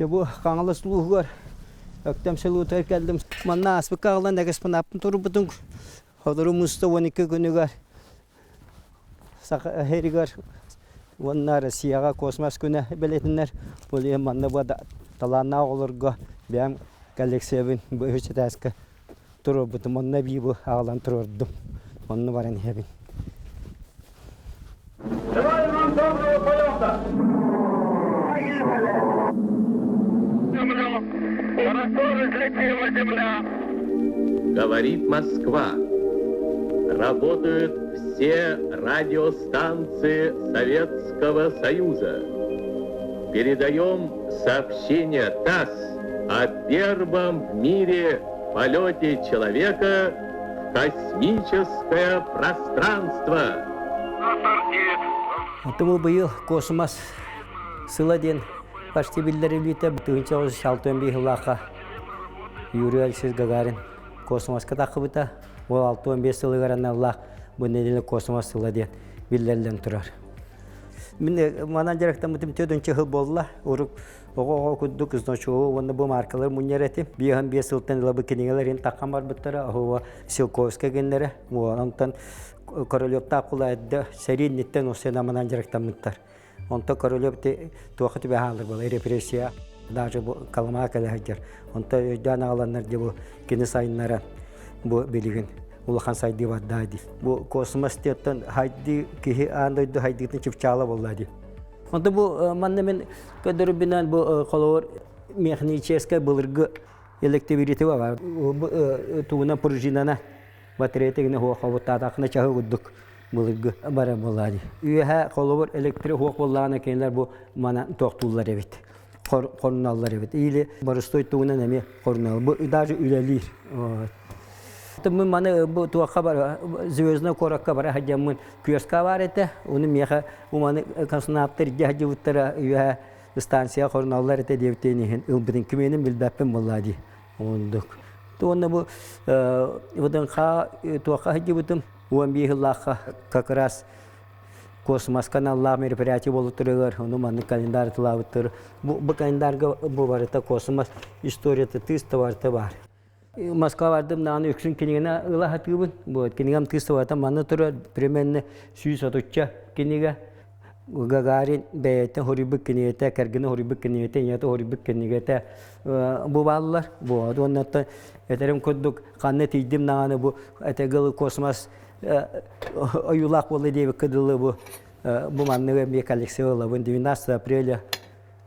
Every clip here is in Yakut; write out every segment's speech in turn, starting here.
Дьэ бу Хаҥалас улууһугар Өктөм селотугар кэллим. Манна ааспыкка аҕалан экспонаппын турбутум. Сотору муста 12 күнүгэр Саха сиригэр уонна Россияҕа космос күнэ бэлиэтэнэр. Ол иһин манна бу талааннаах оҕолорго бэйэм коллекциябын бу үһүс этээскэ туруорбутум. Онно эбии бу аҕалан туруордум. Онно баран иһэбин. Желаю вам доброго полета! Хорошо разлетела земля! Говорит Москва. Работают все радиостанции Советского Союза. Передаем сообщение ТАСС о первом в мире полете человека в космическое пространство. Оттон быйыл космос сыла диэн почти биллэриллиитэ 1961 сыллаахха Юрий Алексеевич Гагарин космоска таххыбыта. Ол 65 сылыгар аналлаах бу нэдиэлэ космос сыла диэн биллэриллэн турар. Мин манан дьарыктаммытым төрдүнчү сыл буолла. Урук оҕо-оҕо курдук значогу уонна бу маркалар мунньар этим. 55 сылтан ыла бу кинигэлэрин таххан барбыттара. Оһуо Силковскай геннэрэ. Онтон Королевтаах кула эрдэ сэрии инниттэн осена манан дьарыктаммыттар. Онтон Королев туохха түбэһэ хаалар буола репрессия даже бу Колымаа кэлэ сылдьар. Онтон өйдөөн аҕаланнар дьэ бу кини сайыннара бу билигин улахан сайдыы бардаа дии. Бу космос диэттэн хайдыы киһи аан дойду хайдыытын чыпчаала буолла дии. Онто бу манна мин көрдөрүбүнэн бу холобур механическай былыргы элективирити бар. Тугунан пружинана батарея тигини хуохобуттаатахына чаһы курдук былыргы бара буолаа дии. Үөһэ холобур электро хуох буоллаҕына кинилэр бу мана тохтууллар эбит. Хоруналлар эбит. Или боростой тугунан эмиэ хорунал. Бу даже үлэлиир. Мин маны бу туохха бар Звездный куоракка бара сылдьаммын күөскэ баар этэ. Ону миэхэ бу маны космонавтар илдьэ сылдьыбыттара үөһэ станция хоруналлар этэ диэбитин иһин ылбытын кимиэнин билбэппин буоллаа дии. Оннук. Уонна бу ВДНХ туохха сылдьыбытым 11 сыллаахха как раз космоска аналлаах мероприятие буолуттарыгар ону маннык календарь тылаабыттар. Бу, бу календарга бу барыта космос историята тыыс барыта баар. Москва бардым даҕаны үксүн кинигэни ыла сатыыбын. Бу кинигам тыыс барыта манна турар примерно 130 кинигэ. Гагарин бэйэтэ хоруйбут кинигэтэ, кэргэнэ хоруйбут кинигэтэ, ийэтэ хоруйбут кинигэтэ бу бааллар. Бу уонна этэрим курдук ханна тиийдим даҕаны бу этэгыл космос ойуулаах буолла диэбиккэ дылы бу бу маннык эмиэ коллекция ылабын 12 апреля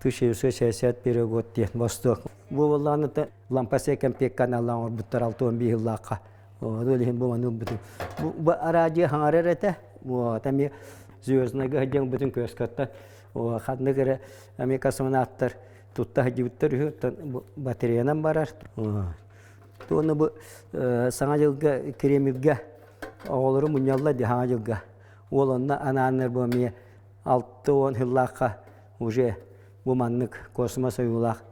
1961 год диэн бостуок. Бу буоллаҕына лампасия кэмпиэккэ аналлаан оҥорбуттар 65 сыллаахха. Ол иһин бу маны ылбытым. Бу радио хаҥарар этэ. Вот эмиэ Звездныйга сылдьан бүтүн күөскөттөн ханнык эрэ эмиэ космонавтар тутта сылдьыбыттар үһү. Батареянан барар. Уонна бу Саҥа дьылга Кремльгэ оҕолору мунньаллар дии Саҥа дьылга. Уол онно анааннар бу эмиэ 60 сыллаахха уже бу маннык космос ойуулаах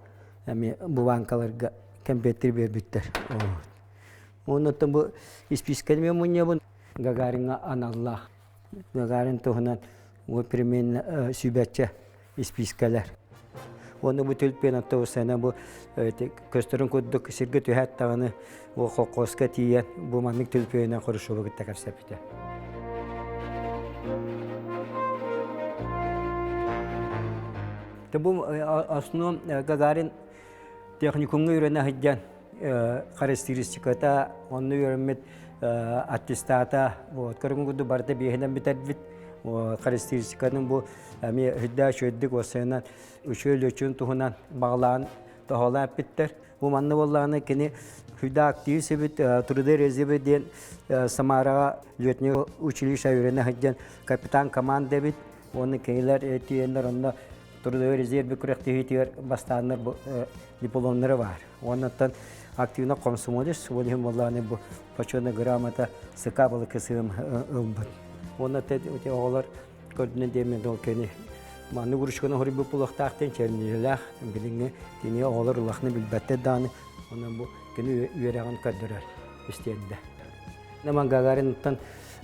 эмиэ бу банкаларга кэмпиэттэр биэрбиттэр. Оннуттан бу испиискэни мен мунньабын Гагариҥҥа аналлаах. Гагарин туһунан вот примерно сүбэччэ испиискэлэр. Уонна бу түлпүөн автобусана бу көстөрүн курдук сиргэ түһээт даҕаны бу холкуоска тиийэн бу маннык түлпүөнүнэн Хрущеву кытта кэпсэппитэ. Бу основном Гагарин техникумҥа үөрэнэ сылдьан характеристиката онно үөрэммит аттестата вот көрүҥ курдук барыта биэһинэн бүтэрбит характеристиканы бу эмиэ үрдээх үчүгэйдик уопсайынан үчүгэй лүөччүн туһунан баҕалаан тоһоҕолоон эппиттэр. Бу манна буоллаҕына кини сүрдээх активист эбит труды резервы диэн Самараҕа летний училище үөрэнэ сылдьан капитан команда эбит. Уонна кинилэр тиийэннэр онно трудовой резервы күрэхтэһиитигэр бастааннар бу дипломнары баар. Уоннаттан активно комсомолец, ол иһин буоллаҕына бу почетная грамота СК балыкысыым ылбыт. Уонна оҕолор көрдүнэ диэмин дол кини маннык ручканы хоруйбут буолуохтаах диэн чэрниилээх билиҥҥи кини оҕолор улаханы билбэттэр даҕаны онон бу кини үөрэҕин көрдөрөр истиэндэ. Наман Гагариныттан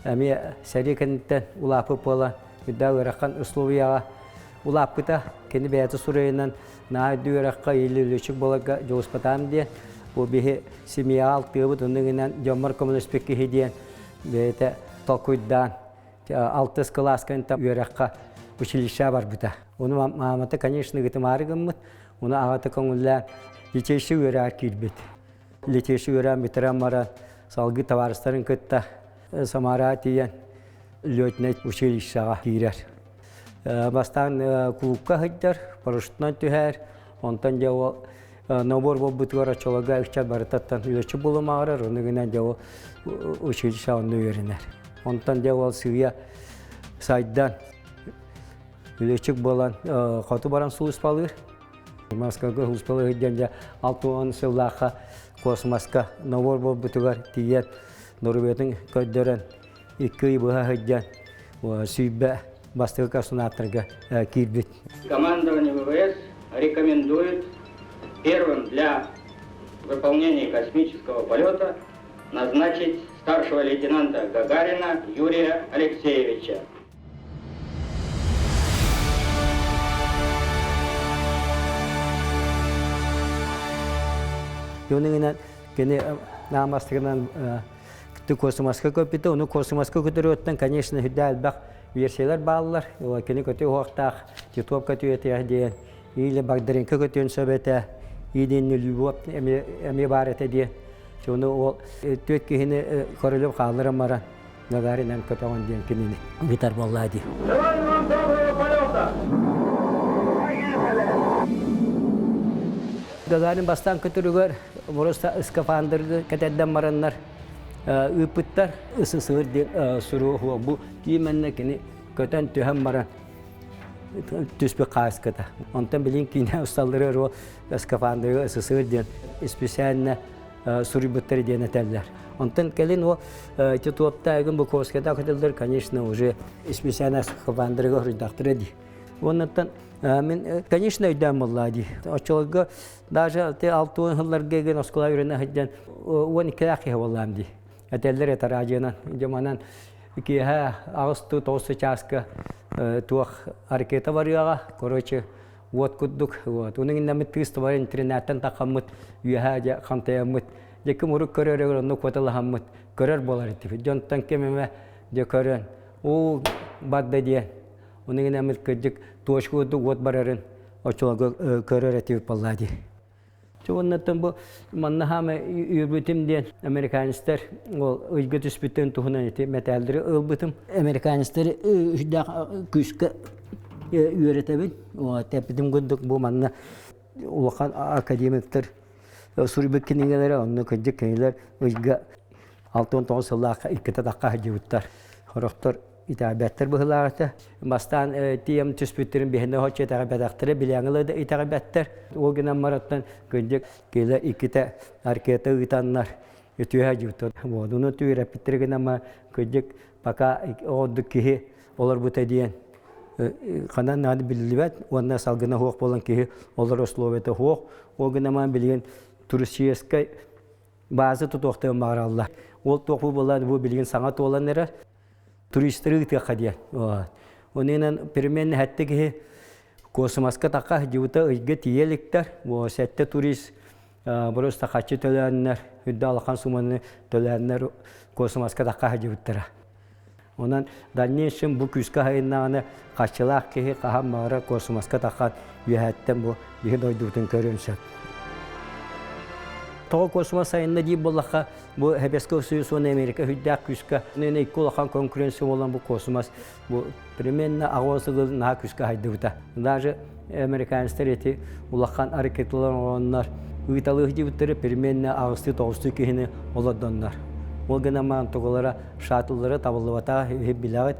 эмиэ сэрии кэнниттэн улааппыт буола үрдээх ыарахан условияҕа улааппыта. Кини бэйэтэ суруйунан наһаа үрдүк үөрэххэ или лүчүк буоларга дьулуспатаам диэн, бу биһи семьяҕа алтыабыт оннугунан дьоммор көмөлөспүт киһи диэн бэйэтэ толкуйдаан алтыс кылааска үөрэххэ училищеҕа барбыта. Ону маамата, конечно, ыытымаары гыммыт. Ону аҕата көҥүллээн литейши үөрэҕэр киирбит. Литейши үөрэҕин бүтэрэн баран салгыы табаарыстарын кытта Самараҕа тиийэн летнай училищеҕа киирэр. Бастаан кулуупка сылдьар, парашютунан түһэр, онтон дьэ ол набор буолбутугар оччолорго ыччат барытаттан үөчү булумаҕырар, ону гынан дьэ ол училище онно үөрэнэр. Онтон дьэ ол сыыйа сайдан үлэчик буолан хоту баран сулууспалыыр. Москвага сулууспалыы сылдьан дьэ 60 сыллаахха космоска набор буолбутугар тиийэн доруобуйатын көрдөрөн икки ый быһа сылдьан сүүрбэ бастакы космонавтарга киирбит. Командование ВВС рекомендует первым для выполнения космического полета назначить старшего лейтенанта Гагарина Юрия Алексеевича. Юныгынан кини наамастыгынан космоска көппүтэ, ону космоска көтөрүөттэн, конечно, үрдэ элбэх версиялар бааллар. Кини көтү уһуохтаах Титов көтүөтэ диэн, или Багдаренко көтүөн сөп этэ, или Любов эмиэ баар этэ диэн. Ону ол түөрт киһини Королев хаалларан баран Гагарин көтөҕөн диэн кинини ыытар буоллаа дии. Желаю вам доброго полета! Гагарин бастаан көтөрүгэр просто скафандры кэтэрдэн бараннар ыыппыттар. СССР диэн суругу бу именно кини көтөн түһэн баран түспүт хааската. Онтон билин киинэ усталлары ро скафандры СССР диэн специально суруйбуттар диэн этэллэр. Онтон кэлин ол ити туоптаагын Буковскайда көтөллөр, конечно, уже специально скафандрыга суруйдахтара дии. Оннуттан мин, конечно, өйдөөн буоллаа дии. Оччолорго даже те 60 сылларга ген оскуола үөрэнэ сылдьан 12-лээх киһи буоллаам дии. Этэллэр это радионан. Дьоманан киэһэ аҕыс тоҕус чааска туох ракета барыаҕа, короче, уот курдук. Вот. Уну иннэммит тыыс тубар интернеттен тахаммыт, үөһэ дьэ хантайаммыт. Дьэ ким урук көрөр онну куоталаһаммыт көрөр буолар этибит. Дьонтон ким эмэ дьэ көрөн, уу барда диэн. Уну иннэммит кырдьык точка курдук уот барарын оччолорго көрөр этибит буоллаа дии. Уоннаттан бу манна хаама үөрбүтүм диэн американецтар ол ыйга түспүттэрин туһунан ити мэтээллэри ылбытым. Американецтары үрдээх күүскэ үөрэтэбин. Тэппитим курдук бу манна улахан академиктар суруйбут кинигэлэрэ онно кырдьык кинилэр ыйга 69 сыллаахха иккитэ тахха сылдьыбыттар. Сорохтор итэҕэйбэттэр быһыылаах этэ. Бастаан тиийэн түспүттэрин биһиэнэ оччо итэҕэйбэтэхтэрэ, билээҥи да итэҕэйбэттэр. Ол гынан бараттан кырдьык киһилэр иккитэ ракета ыытаннар үтүөһэ дьыбыттар. Буодуну түүрэппиттэр гынан кырдьык пока оҕордук киһи олорбута диэн ханан наада биллибэт уонна салгына суох буолан киһи олор условията суох. Ол гынан билигин туристическай бааза тутуохтарын баҕараллар. Ол туох буолан бу билигин саҥа туолан эрэр. Туристары ыытыахха диэн. Онунан примерно сэттэ киһи космоска таха сылдьыбыта ыйга тиийэ иликтэр. Сэттэ турист просто хаччы төлөөннөр, үрдэ улахан сумманы төлөөннөр космоска таха сылдьыбыттара. Онон дальнейшем бу күүскэ аһайыннаҕына хаччылаах киһи хаһан баҕарар космоска таххан үөһэттэн бу биһи дойдубутун көрүөн сөп. Тоҕо космос сайынна диир буоллахха, бу Советский Союз уонна Америка үрдээх күүскэ икки улахан конкуренция буолан бу космос бу примерно аҕыс сыл наһаа күүскэ хайдыбыта. Даже американецтар эти улахан ракеталар оҥороннор ыыталыы сылдьыбыттары примерно аҕыстыы тоҕустуу киһини олордоннор. Ол гынан баран тугулара шаттллара табыллыбатаҕа билэҕит.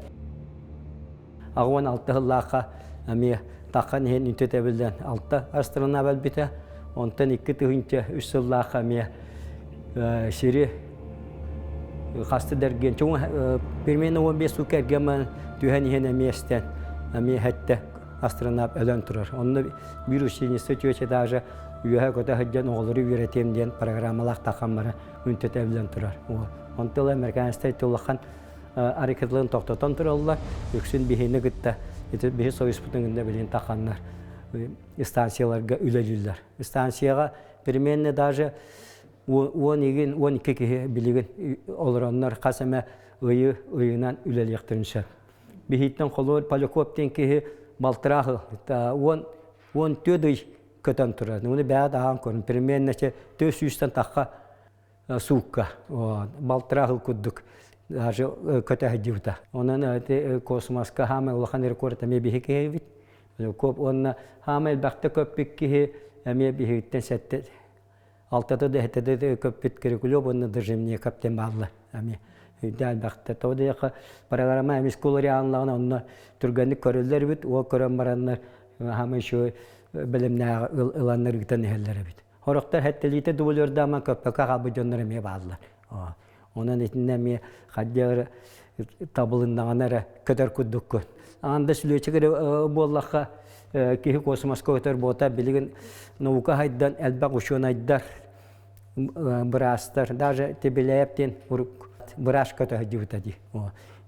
86 сыллаахха эмиэ таххан иһин үнтү тэбиллэн алта астрона бэлбитэ. Онтон 2003 сыллаахха эмиэ сири хасты дэргиэн чуҥ примерно 15 сутка эргэмэн түһэн иһэн эмиэ эстэн эмиэ хэттэ астронавт өлөн турар. Онно биир ученица тетя даже үөһэ көтө сылдьан оҕолору үөрэтиэм диэн программалаах тахаммара үнтөтө эбилэн турар. Онтон американецтар улахан аракеталарын тохтотон тураллар. Үксүн биһини кытта Ити биһи союзпутун гында билин таханнар станцияларга үлэлииллэр. Станцияга примерно даже 10 12 киһи билигин олороннор хас эмэ ыйы ыйынан үлэлиэхтэрин сөп. Биһиттэн холуор Поляков диэн киһи балтыраах 10 14 ый көтөн турар. Уну бэйэ даҕан көрүн. Примерно 400-тэн тахха суукка балтараа сыл курдук даже көтө сылдьыбыта. Онон космоска хаамай улахан рекорд эмиэ биһи киһибит. Уонна хаамай элбэхтэ көппүт киһи эмиэ биһигиттэн сэттэ алтата да сэттэтэ да көппүт Кирикулев уонна Дожимников диэн бааллар эмиэ. Өйдөөн элбэхтэ. Тоҕо диэххэ программа эмис куларианлаҕына онно түргэнник көрөллөр эбит, уол көрөн бараннар хаамай еще бэлэмнээҕи ыланнар ыытан иһэллэр эбит. Сорохтор сэттэлиитэ дублердааман көппөккө хаалбыт дьоннор эмиэ бааллар. Онон итиннэ эмиэ хайдах табылыннаҕына эрэ көтөр курдуккун. Анда сүлүөчүк эрэ буоллахха киһи космоска көтөр буота билигин наука хайдан элбэх учуонайдар, быраастар, даже Тебелеев диэн урук быраас көтө сылдьыбыта дии.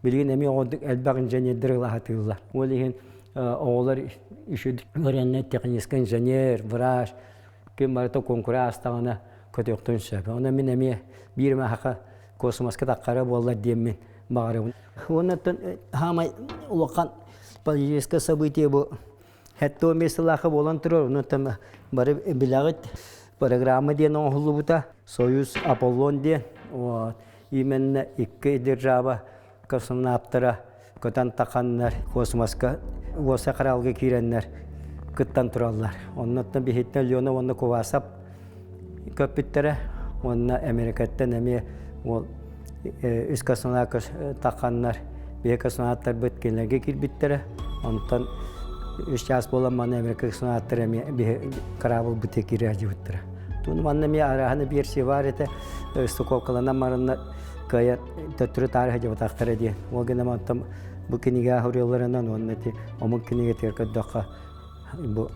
Билигин эмиэ оҕолордук элбэх инженердэр ылаһатыыллар. Ол иһин оҕолор үөрэннэ технический инженер, врач, ким барыта конкура аастаҕына көтүөхтүн сөп. Онон мин эмиэ биир маһаха космоска таххара буоллар диэммин баҕарабын. Уоннаттан хаамай улахан политическое событие бу хэтто местолаха буолан турар. Онон бары билэҕит программа диэн оҥоһуллубута. Союз Аполлон диэн. Вот. Именно икки держава космонавтара көтөн таханнар космоска уоса хараалга киирэннэр кыттан тураллар. Оннуттан биһиттэн Леонов уонна Кувасов көппүттэрэ уонна Америкаттан эмиэ ол үс космонавт таханнар биһи космонавтарбыт кинилэргэ киирбиттэрэ. Онтон үс чаас буолан манна Америка космонавтара эмиэ биһи кораблбытыгар киирэ сылдьыбыттара. Туну манна эмиэ арааһына версия баар этэ стыковкаланан баранна кыайан төттөрү таары сылдьыбатахтара диэн. Ол гынан онтон бу кинигэ суруйалларынан уонна ити омук кинигэтигэр көрдөххө бу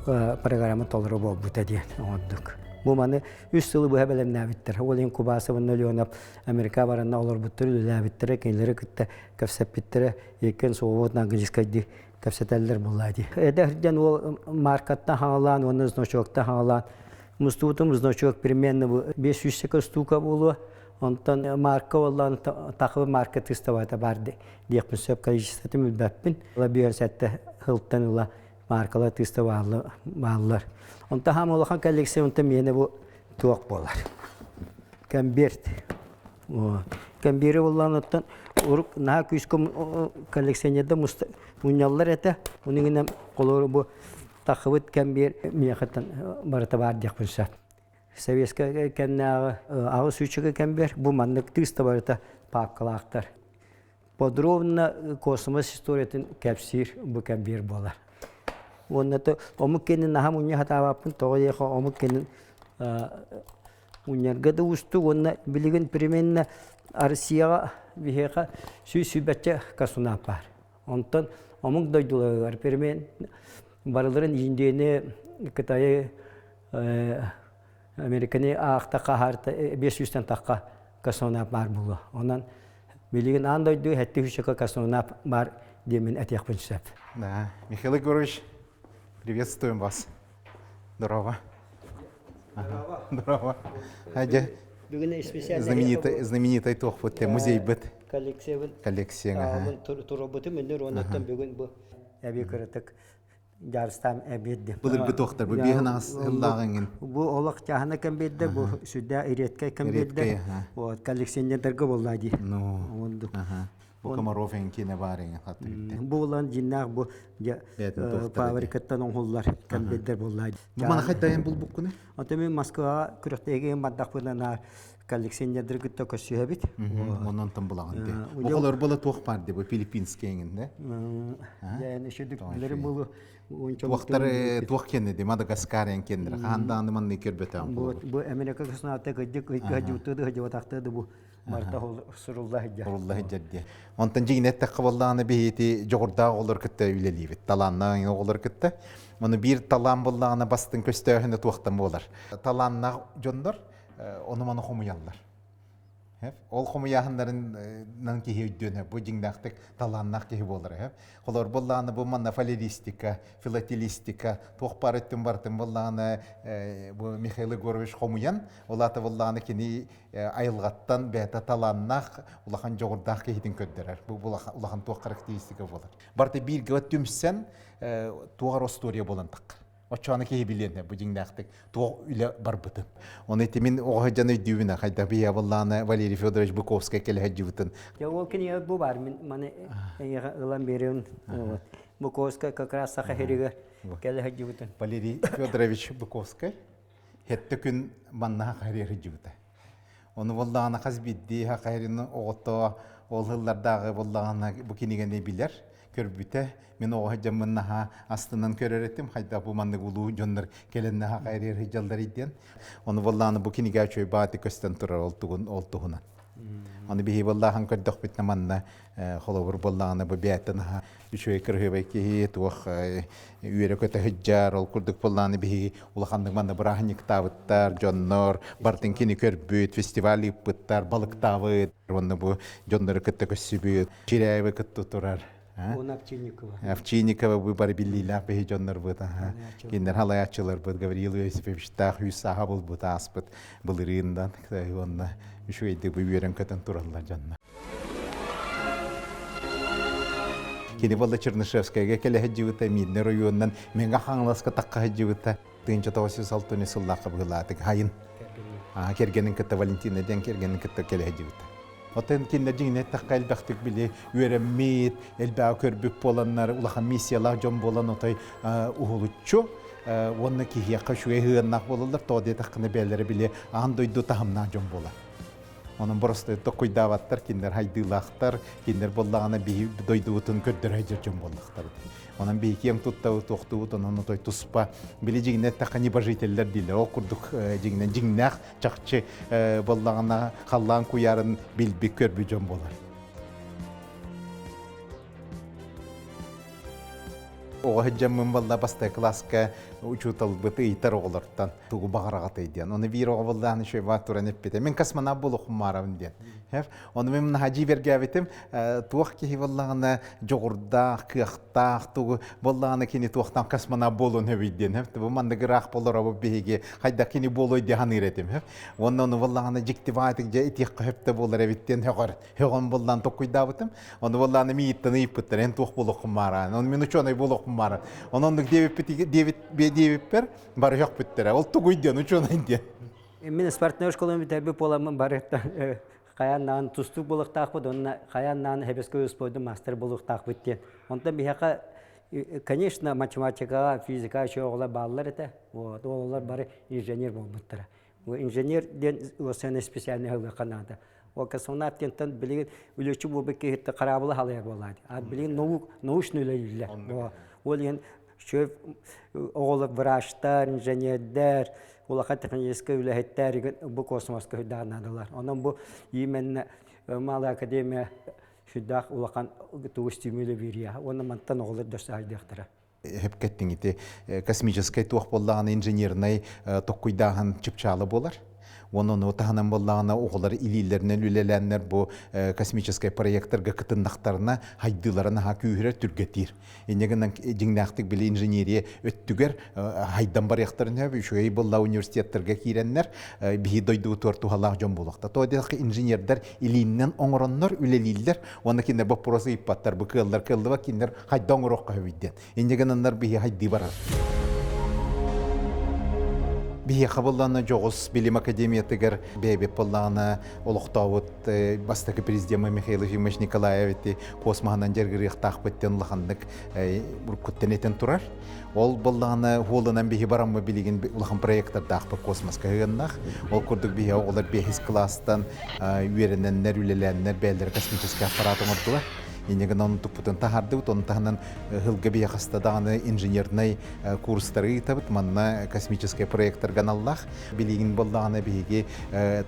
программа толору буолбута диэн оҥордук. Бу маны үс сылы быһа бэлэмнээбиттэр. Ол иһин Кубасов уонна Леонов Америка баранна олорбуттар, үлэлээбиттэрэ, кинилэри кытта кэпсэппиттэрэ, иккиэн свободно английскайдыы кэпсэтэллэр буоллаа дии. Эдэр диэн уол маркаттан хаҥалаан уонна значоктан хаҥалаан мустубутум значок примерно бу 500 штука буолуо. Онтон марка буоллаан тахы марка тыстабата бар диэхпин сөп количествотын билбэппин. Ыла сэттэ сылтан ыла маркалар тыста бааллар. Онтон хаам улахан коллекция онтон миэнэ бу туох буолар. Конверт. Конверы буоллаан оттон урук наһаа күүскэ коллекционерда мунньаллар этэ. Уну холобур бу тахыбыт кэмбиэр миэхэттэн барыта баар диэхпин сөп. Советскай кэмнээҕи аҕыс сүүчэгэ кэмбиэр бу маннык тыыс да барыта паапкалаахтар. Подробно космос историятын кэпсиир бу кэмбиэр буолар. Уонна омук кэнин наһаа мунньа сатаабаппын, тоҕо диэхэ омук кэнин мунньарга да уустук уонна билигин примерно Россияҕа биһиэхэ 120-чэ космонавт баар. Онтон омук дойдуларыгар примерно барыларын Индияны, Кытайы, Американы аахта хаһаарта 500-тэн тахха космонавт баар буолуо. Онон билигин аан дойду хэттэ үчүкэ космонавт баар диэмин этиэхпин сөп. Да, Михаил Егорович, приветствуем вас. Здорово. Здорово. Здорово. Бүгүн Знаменитай, знаменитай туохпут те музейбыт. Коллекциябын. Коллекцияң. Туробутум үннөр оннуттан бүгүн бу эби кырытык дьаарыстаан эбиэрдим. Былыргы туохтар бу биһин аас ыллааҕыҥын. Бу олох чааһына кэм биэрдэ, бу сүрдээх редкэй кэм биэрдэ. Вот коллекционердарга буолла дии. Ну, бу Комаров эҥкине баар эҥин хатты Бу улан дьиннээх бу фабрикаттан оҥоһуллар кэмбиэрдэр буолла. Бу маны хайдайан булбуккуну? Ото мен Москваҕа күрэхтэһиигэ бардахпына коллекционердары кытта көрсүһэбит. Онон тон булаҕын дии. Бу холор була туох бар дии бу филиппинский эҥин да? Дьэ, шүдүклэри булу Туохтар туох кенне ди Мадагаскар эн кеннер хаандааны манны көрбөтөм Бу бу Америка космонавта кыдьык ыйга жутты да бу марта сурулла сылдьар. Сурулла сылдьар дии. Онтон дьиҥинэ эттэххэ буоллаҕына биһиги дьоҕурдаах оҕолор кытта үлэлиибит. Талааннаах оҕолор кытта. Ону биир талаан буоллаҕына бастыҥ көстөөһүнэ туохтан буолар. Талааннаах дьоннор ону-маны хомуйаллар. Ол хомуйааһыннарын киһи өйдүөн бу дьиҥнээхтик талааннаах киһи буолар. Холор буоллаҕына бу манна фалеристика, филателистика, туох баар өттүн барытын буоллаҕына бу Михаил Егорович хомуйан, ол аата буоллаҕына кини айылҕаттан бэйэтэ талааннаах, улахан дьоҕурдаах киһитин көрдөрөр. Бу улахан туох характеристика буолар. Барыта бииргэ түмсэн туох история буолан таххар. Оччоҕуна киһи билиэн бу дьиҥнээхтик туох үлэ барбытын. Оны ити мин оҕо сылдьан өйдүүбүн хайдах биһиэ буоллаҕына Валерий Федорович Быковскай кэлэ сылдьыбытын. Дьэ ол кинигэ бу бар мин маны эйиэхэ ылан биэриэм. Быковскай как раз саха сиригэр кэлэ сылдьыбытын. Валерий Федорович Быковскай хетте күн манна харыйа сылдьыбыта. Ону буоллаҕына хас биирдии хахайрын оҕото ол сыллардааҕы буоллаҕына бу кинигэни билэр, көрбүтэ. Мин оҕо сылдьаммын наһаа астынан көрөр этим, хайдах бу маннык улуу дьоннор кэлэн наһаа хайрыыр сылдьаллар диэн. Ону буоллаҕына бу кинигэ үчүгэй баҕайытык көстөн турар ол тугун ол туһунан. Аны биһи буоллаахан көрдөхпүтүнэ манна холобур буоллаҕына бу бэйэтин аһа үчүгэй кырыһыбай киһи туох үөрэ-көтө сылдьар ол курдук буоллаҕына биһиги улаханнык манна бырааһынньыктаабыттар дьоннор бартын кини көрбүт фестиваль ыыппыттар балыктаабыт уонна бу дьоннору кытта көрсүбүт Чиряевы кытта турар Уон Овчинникова. Овчинникова бу бары биллиилээх биһи дьоннорбут кинилэр халайааччыларбыт Гавриил Иосифовичтаах үс сааһа булбут ааспыт былырыындан уонна үчүгэйдик бу үөрэн көтөн тураллар дьонно. Кини буолла Чернышевскайга кэлэ сылдьыбыта, Мирнэй оройуонунан Мэҥэ Хаҥаласка тахха сылдьыбыта. 1906 сыллаахха быһыылаатык хайын. Кэргэнин кытта Валентина диэн кэргэнин кытта кэлэ сылдьыбыта. Оттон кинилэр дьиҥинэ эттэххэ элбэхтик били үөрэммит, элбэҕи көрбүт буоланнар, улахан миссиялаах дьон буолан отой уһулуччу уонна киһиэхэ үчүгэй сыһыаннаах буолаллар, тоҕо диэтэххинэ бэйэлэрэ били аан дойду таһымнаах дьон буолар. Онон боростуой токкуйдаабаттар, кинилэр хайдыылаахтар, кинилэр буоллаҕына биһи дойдубутун көрдөрө сылдьар дьон буоллахтар. Онон биһи киэҥ туттабыт, туохтуубут, онон отой туспа били дьиҥинэ эттэххэ небожителлэр дииллэр. Ол курдук дьиҥинэн дьиҥнээх чахчы буоллаҕына халлаан куйаарын билбит көрбүт дьон буолар. Оҕо сылдьаммын буолла бастакы кылааска учууталбыт ыйытар оҕолортон тугу баҕараҕытый диэн. Ону биир оҕо буоллаҕына үчүгэй туран эппитэ. Мин космонавт буолуохпун диэн. Ону мин наһаа дьиибэргээбитим. Туох киһи буоллаҕына дьоҕурдаах, кыахтаах тугу буоллаҕына кини туохтан космонавт буолуон сөбүй диэн. Бу маннык ыраах болоробут биһиги хайдах кини буолуой дии саныыр этим. Уонна ону буоллаҕына дьикти баҕайытык дьэ итиэххэ сөптө буолар эбит диэн сөҕөр Һөҕөн буллаан токкуйдаабытым. Ону буоллааны мииттэн ыйыппыттар, эн туох буолуоххун баараа. Ону мин учуонай буолуохпун баара. Онон оннук диэбиппит диэбит диэбиппэр бары һөхпүттэрэ. Ол тугуй диэн учуонай диэн. Мин спортивной школаны бүтэрбит буоламмын барыттан хайаан тустуук буолуохтаахпыт уонна хайаан хэбэскэй успуордун мастер буолуохтаахпыт диэн. Онтон биһиэхэ конечно математикаҕа, физикаҕа үчүгэй оҕолор бааллар этэ. Вот, оҕолор бары инженер буолбуттара. Инженер диэн уосайна специальный ылыахха наада. Ол космонавт диэнтэн билигин үлэчи буолбут киһиттэ хараабыла халайар буолаат. А билигин наук научный үлэлииллэр. Ол иһин үчүгэй оҕолор врачтар, инженердэр, улахан техническэй үлэһиттэр бу космоска сүрдээх наадалар. Онон бу именно Малая академия сүрдээх улахан тугу стимулы биэриэ. Уонна мантан оҕолор дьарсаайдыахтара. Эпкэттиҥ ити космическай туох буоллаҕына инженернай токкуйдааһын чыпчаала буолар. Уонна ону таһынан буоллаҕына оҕолор илиилэринэн үлэлээннэр бу космическай проекттарга кытыннахтарына хайдыылара наһаа күүһүрэр түргэтиир. Инньэ гынан дьиҥнээхтик били инженерия өттүгэр хайдан барыахтарын сөп үчүгэй буолла университеттарга киирэннэр биһи дойдубутугар туһалаах дьон буолуохта. То диэххэ инженердэр илииннэн оҥороннор үлэлииллэр уонна кинилэр боппуруос ыйыппаттар бу кыаллар кыаллыбат кинилэр хайда оҥоруохха сөбүй диэн. Инньэ гынаннар биһи хайдыы барар. Биһиэхэ буоллаҕына дьоҕус билим академиятыгар бэйэбит буоллаҕына олохтообут бастакы президеммит Михаил Ефимович Николаев ити космоһынан дьарыгырыахтаахпыт диэн улаханнык уруккуттан этэн турар. Ол буоллаҕына хуолунан биһи бараммы билигин улахан проекттардаахпыт космоска ыганнах. Ол курдук биһи оҕолор бэһис кылаастан үөрэнэннэр, үлэлээннэр бэйэлэрэ космическай аппарат оҥордулар. Инньэ гынан онтукпутун таһаардыбыт. Ону таһынан ыһылга биһи хаста даҕаны инженернай курстары ыытабыт. Манна космическай проекттарга аналлаах. Билигин буоллаҕына биһиги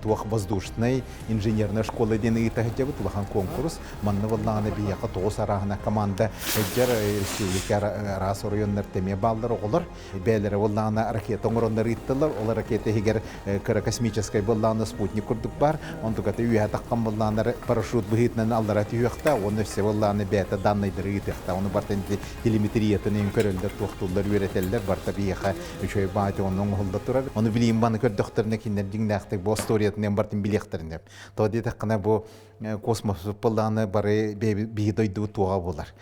туох воздушнай инженерная школа диэн ыыта сылдьабыт улахан конкурс. Манна буоллаҕына биһиэхэ тоҕус арааһына команда сылдьар республика араас оройуоннар эмиэ бааллар оҕолор. Бэйэлэрэ буоллаҕына ракета оҥороннор ыыттылар. Ол ракета иһигэр кыра космическай буоллаҕына спутник курдук баар. Онтуката үөһэ таххан буоллаҕына парашют быһыытынан аллара түһүөхтээх уонна өссө буоллаҕына бэйэтэ даннайдары ыытыахтаах. Ону барытын телеметриятын өйүн көрөллөр, туохтууллар, үөрэтэллэр. Барыта биһиэхэ үчүгэй баҕайы онно оҥоһулла турар. Ону билигин баны көрдөхтөрүнэ кинилэр дьиҥнээхтик бу остуоруйатын барытын билиэхтэрин сөп. Тоҕо диэтэххинэ бу космос буоллаҕына бары биһи дойдубут туоҕа буолар.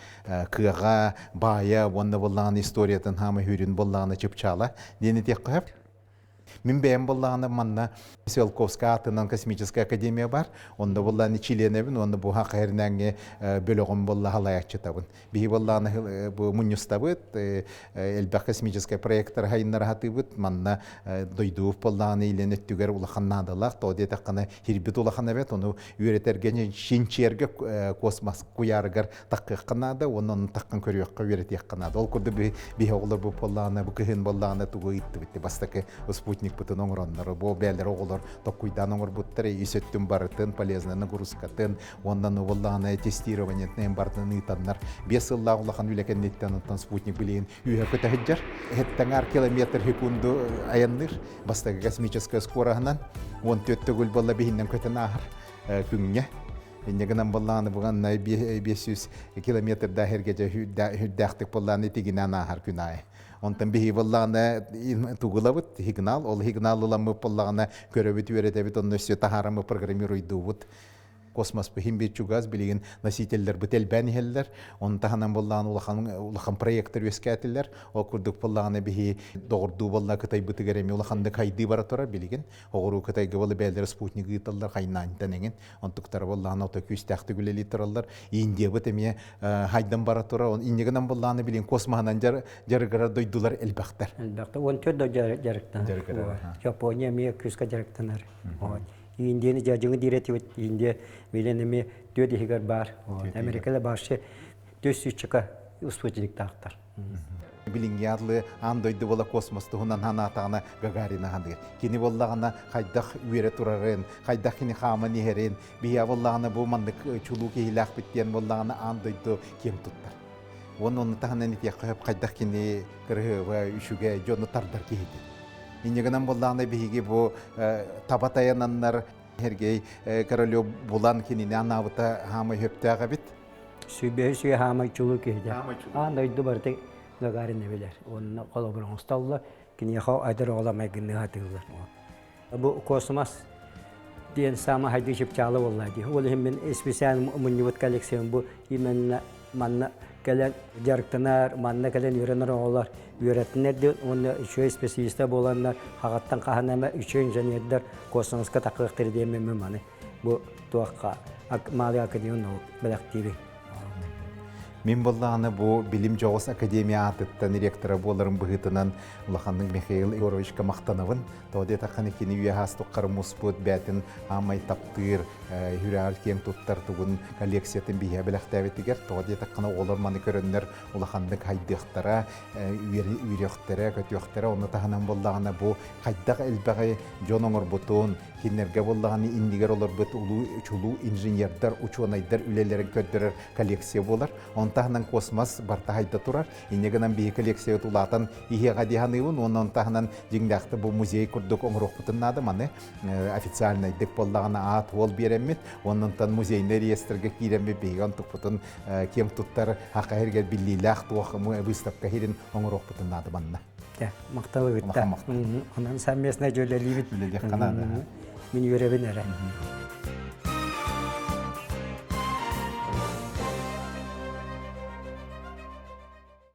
Кыаҕа, баайа уонна буоллаҕына историятын хаама хүрүн буоллаҕына чыпчаала диэн этиэххэ сөп. Мин бэйэм буоллаҕына манна Циолковскай аатынан космическая академия бар. Онно буоллаҕына чилиэнэбин уонна бу хахайырнааҥҥы бөлөҕүм буолла халайааччытабын. Биһи буоллаҕына бу мунньустабыт, элбэх космическай проекттары хайыннара сатыыбыт. Манна дойдубут буоллаҕына илин өттүгэр улахан наадалаах. Тоҕо диэтэххинэ хирбит улахан эбит. Ону үөрэтэргэ, чинчийэргэ космос куйаарыгар таххыахха наада уонна ону таххан көрүөххэ, үөрэтиэххэ наада. Ол курдук биһи оҕолор бу буоллаҕына, бу кыһын буоллаҕына тугу ыйыттыбыт бастакы спутникпытын оҥороннор, бу бээлэр оҕолор токкуйдаан оҥорбуттар, ис өттүн барытын, полезная нагрузкатын, уонна ну буоллаҕына тестированиетын барытын ыытаннар 5 сыллаах улахан үлэ кэнниттэн онтон спутник билигин үөһэ көтө сылдьар. Хэттаҥар километр секунду айанныыр. Бастакы космическая скороһынан 14 төгүл буолла биһиннэн көтөн ааһар күҥҥэ. Инньэ гынан буоллаҕына буганна 500 километрдаах эргэдьэ үрдээхтик буоллаҕына итигинэн ааһар күн аайы. Онтон биһиги буоллаҕына тугулабыт сигнал, ол сигнал ыламмыт буоллаҕына көрөбүт, үөрэтэбит, онно өссө таһаараммыт программируйдуубут. Космос иһин биир чугас билигин носителлэрбит элбээн иһэллэр. Ону таһынан буоллаҕына улахан улахан проектар үөскээтилэр. Ол курдук буоллаҕына биһи доҕордуу буолла Кытайбытыгар эмиэ улаханнык хайдыы бара турар билигин. Оҕуруу Кытайга буолла бэйэлэрэ спутник ыыталлар хайнаантан эҥин. Онтуктара буоллаҕына ото күүстээхтик үлэлии тураллар. Индиябыт эмиэ хайдан бара турар. Он инньэ гынан буоллаҕына билигин космоһынан дьарыгырар дойдулар элбэхтэр. Элбэхтэр. 14 дойду дьарыктанар. Япония эмиэ күүскэ дьарыктанар. Индияны дьадьыҥы диир этибит. Индия билэн эмиэ түөрт иһигэр баар. Америкада башы төс сүүччэкэ спутниктаахтар. Билиҥҥи атлы аан дойду буола космос туһунан санаатаҕына Гагарина саныыр. Кини буоллаҕына хайдах үөрэ турарын, хайдах кини хааман иһэрин, биһиэ буоллаҕына бу маннык чулуу киһилээхпит диэн буоллаҕына аан дойду киэҥ туттар. Уонна ону таһынан итиэххэ сөп хайдах кини кырыһыба, үчүгэй дьону тардар киһитин. Инньэ гынан буоллаҕына биһиги бу таба тайананнар Сергей Королев булан кинини анаабыта хаамай сөптөөх эбит. Сүүбэһи сүйэ хаамай чулуу киһитэ. Аан дойду барыта Гагарин билэр. Уонна холобур оҥостоллор, киниэхэ айдар оҕолор майгынныы сатыыллар. Бу космос диэн саама хайдыы чыпчаала буолла дии. Ол иһин мин специально мунньубут коллекциям бу именно манна кэлэн дьарыктанар, манна кэлэн үөрэнэр оҕолор үөрэттинэр диэн уонна үчүгэй специалиста буоланнар хаҕаттан хаһан эмэ үчүгэй инженердэр космоска тахыахтар диэн мин маны бу туохха Малый академия наук бэлэхтиибин. Мин буоллаҕына бу Билим дьоҕус академия аатыттан ректора буоларым быһыытынан улаханнык Михаил Егоровичка махтанабын. Тоҕо диэтэххинэ кини үөһэ астуккары муспут бээтин аамай таптыыр, хүрээҕэр киэҥ туттар тугун коллекциятын биһиэ бэлэхтээбитигэр. Тоҕо диэтэххинэ оҕолор маны көрөннөр улаханнык хайдыахтара, үөрүөхтэрэ, көтүөхтэрэ. Ону таһынан буоллаҕына бу хайдах элбэҕи дьон оҥорбутун, кинилэргэ буоллаҕына иннигэр олорбут улуу чулуу инженердэр, учуонайдар үлэлэрин көрдөрөр коллекция буолар. Онон таһынан космос барыта хайда турар. Инньэ гынан биһи коллекциябыт улаатан иһиэҕэ дии саныыбын. Уонна онон таһынан дьиҥнээхтик бу музей курдук оҥоруохпутун наада. Маны официальнайдык буоллаҕына аат уол биэрэммит. Уонна онтон музейнай реестргэ киирэммит биһиги онтукпутун киэҥ туттар хаха иһигэр биллиилээх туох выставка иһирин оҥоруохпутун наада манна. Махтал ыытта. Онон совместно дьүөлэлиибит. Үлэлиэххэ наада. Мин үөрэбин эрэ.